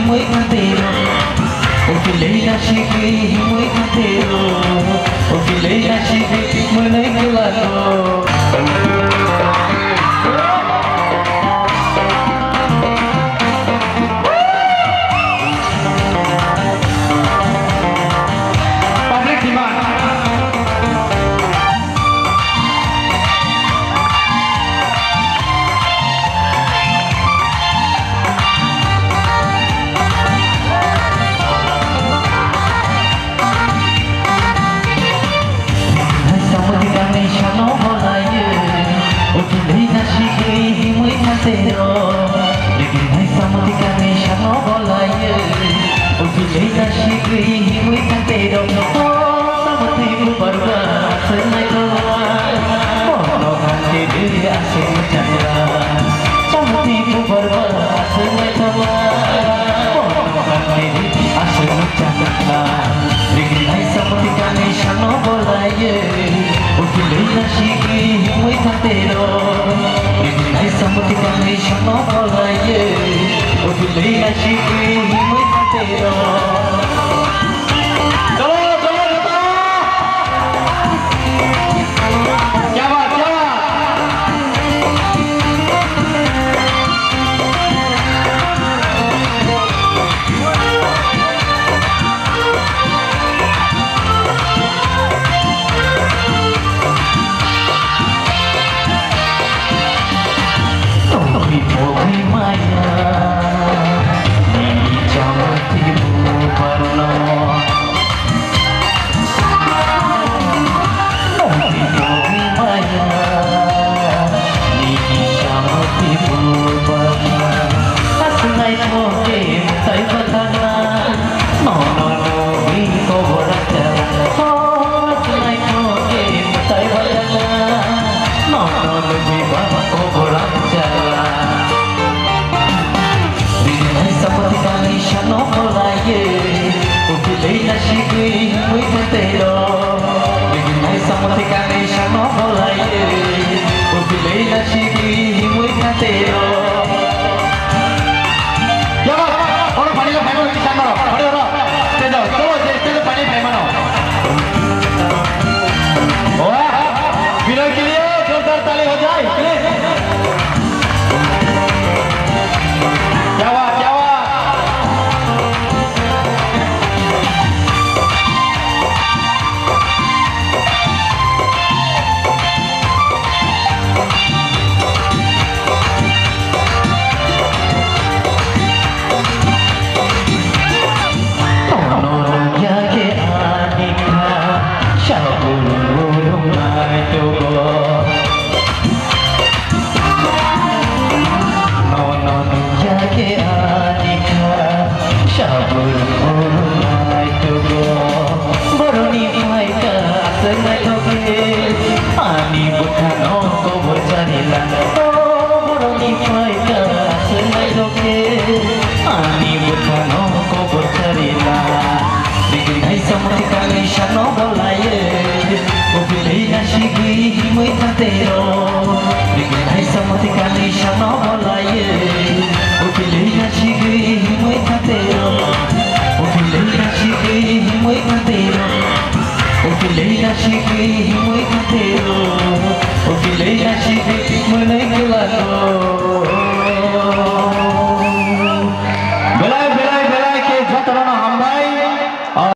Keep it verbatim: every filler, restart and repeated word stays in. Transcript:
Mui kantero, o kilei na sigwi mui kantero, o kilei na sigwi mui nai kelago. Public demand. Samati bubar ba aswk naithokma, bono khan khe de aswk mwchangla. Samati bubar ba aswk naithokma, bono khan khe de aswk mwchangla. Rignai samati kanwi sano bolaiye, ukhilwi na sigwi himwi thantero. Rignai samati kanwi sano bolaiye, ukhilwi na sigwi himwi thantero. Chalo, chalo, chalo. Kya baat, kya baat. Tongwi pogwi maya, nini chama tibu parno. Nongwi pogwi maya, nini chama tibu parno. Aswk naithok khe mwtai bathana, nono nugwi kobor rajak. Aswk naithok khe mwtai bathana, nono nugwi ba kobor rajak. Rinai samati kani sano bolaiye, ukhilwi na sigwi himwi thantero. Rinai samati kani sano bolaiye, ukhilwi na sigwi himwi thantero. Yaba, oro pani lo, pani lo, pani lo, pani lo, stage o, chalo, stage o pani lo, pani lo. वाह! विनय के लिए जोरदार ताली हो जाए, please। क्या बात, क्या बात। Nono nungya khe ani kha, sabul murung nai tugo. Nono nungya khe ani kha, sabul murung nai tugo. Boroni phaikha aswk naithok khe, ani bwkhano kobor charila. O boroni phaikha aswk naithok khe, ani bwkhano kobor charila. Bigwi hai samti kali sano bolaiye, o bilai na sigwi himwi thantero. Bigwi hai samti